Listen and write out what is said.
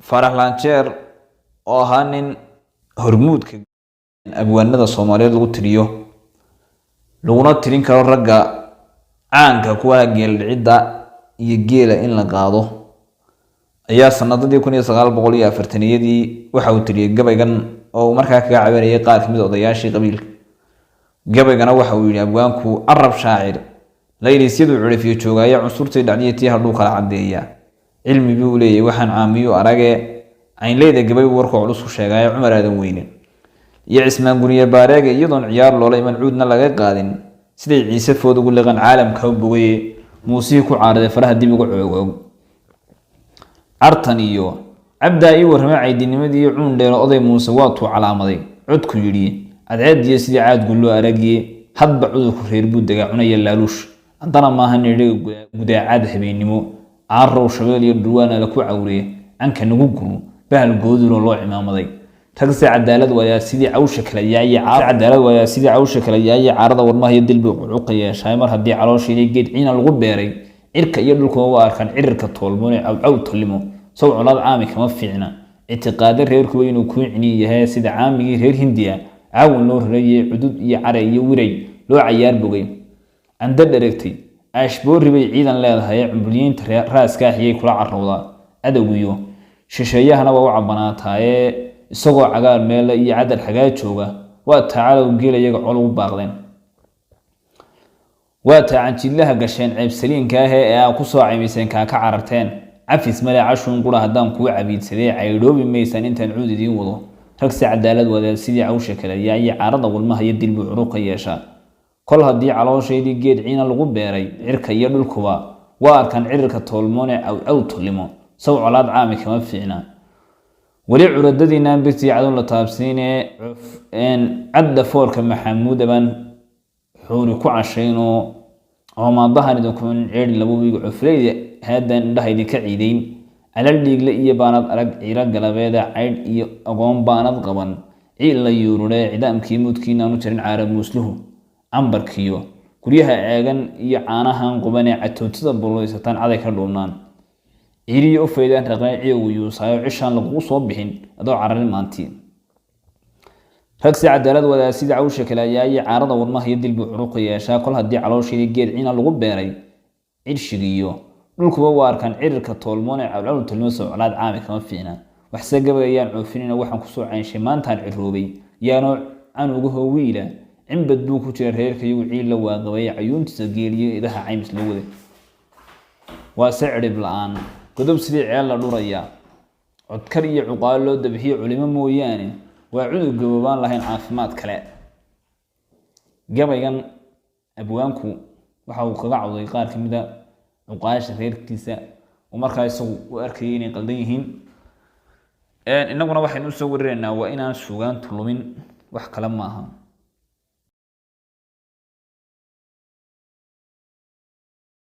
Faarax Laanjeer oo ahaa nin hormuudka abwaanada Soomaaliyeed lagu tiriyo, laguna tirin karo ragga caanka kuwa geel dhicidda iyo geela in la qaado, ayaa sanadadii 1940-yadii waxa uu tiriyey gabaygan oo uu markaa kaga cabanayay qaar kamid a odayaashii qabiilka. Gabaygana waxa uu yidhi abwaanku: "Carab shaacir laylisyadu curifiyo joogaaye, cunsurtii dhacdiya tii hadhuu kala caddeeya, cilmi buu leeyahy waxaan caamiyu arage, caynleyda gabay buu warkoo culus ku sheegaaye, Cumar Aadan Weyne iyo Cismaan Guniye Baareega, iyadoon ciyaar loola iman cuudna laga qaadin, siday Ciise food ugu liqan caalamka bogaye, Muusihii ku caaraday faraha dib uga coogoog. Cartan iyo Cabdaa ii warramay caydinimadii cuun dheero, oday Muuse waatuu calaamaday codku yidhi, cadceediyo sidii caadgu loo aragiye, hadba cudurku reer buu degaa cunaya laaluush, haddana maaha nidhiga gudaacad habeennimo, caarow shabeel iyo dhurwaana la ku cawriye, canka nagu guru bahal gooduroo loo cimaamaday, ragse cadaalad waayaa sidii cawsha kala yaaye, cadaalad waayaa sidii cawsha kala yaaye, caarada warmaha iyo dilbuu cucuqa yeeshaay, mar haddii calooshiidii geed ciina lagu beeray, cirka iyo dhulkuba waa arkaan cirirka toolmoone, cawcaw tolimo sow colaad caami kama fiicna, ictiqaade reerkuba inuu kuu cini yahay, sida caamigii reer Hindiya caawan loo raraye, cudud iyo care iyo wiray loo cayaar bogay, cando dheregtay aashboori bay ciidan leedahay, cumbuliyiinta raaskaaxiyay kula carowdaa, cadowgiyo shisheeyahana waa u cabanaataaye, isagoo cagaar meele iyo cadar xagaa jooga, waa taacalow geelayaga col ugu baaqdeen, waa taacanjidlaha gasheen ceebsaliinka ah ee aa kusoo caymiseen kaa ka cararteen, cafis male cashuun qura haddaan kuu cabiidsadee, caydhoobi maysaan intaan cuud idiin wado, ragse cadaalad wadaad sidii cawsha kale yaaye, caarada walmaha iyo dilbuu curuqa yeeshaa, kol haddii calooshaydii geed ciina lagu beeray, cirka iyo dhulkuba waa arkaan cirirka toolmoone, cawcaw tolimo sow colaad caami kama fiicna, weli curadadiinaan birtii cadow la taabsiine, cadda foorka Maxamuud abaan xuuri ku cashaynoo, coomaadahan idinku ceedhi laba wiig, cufleyda haadaan indhaha idinka ciidayn, calal dhiigle iyo baanad arag ciiro galabeeda, caydh iyo agoon baanad qaban ciil la yuururee, cidaamkii muudkiinaanu jarin caara muusluhu, cambarkiyo guryaha ceegan iyo caanahan qubanee, catootada boleysataan caday ka dhuubnaan, ciiriyo u faydaan raqnay ciyowgu yuusaayo, cishaan lagugu soo bixin adoo cararin maantii, ragsi cadaalad wadaa sida cawsha kale ayaaye, caarada warmaha iyo dilbuu curuqa yeeshaa, kol haddii calooshaydii geed ciina lagu beeray, cirshigiiyo dhulkuba waa arkaan cirirka toolmoon ee cawlcawl tolmo, socolaad caami kama fiicna, waxse gabayayaan coofinina, waxaan kusoo caynshay maantaan ciroobay, yaanoo canugaho wiila cimbad buu ku jira reerka iyagu, ciil la waaqabay cayuuntiisa geeliyo idaha caymis loo waday, waa se cidhib la-aan godob sidii ceel la dhuraya, codkar iyo cuqaalo loo dabxiyo culimo mooyaane, waa cudur gaboobaan lahayn caafimaad kale." Gabaygan abwaanku waxa uu kaga cawday qaar ka mid a cuqaasha reerkiisa oo markaa isagu u arkayay inay qaldan yihiin. Innaguna waxaynu usoo warinaynaa waa inaan suugaantu lumin, wax kale maaha.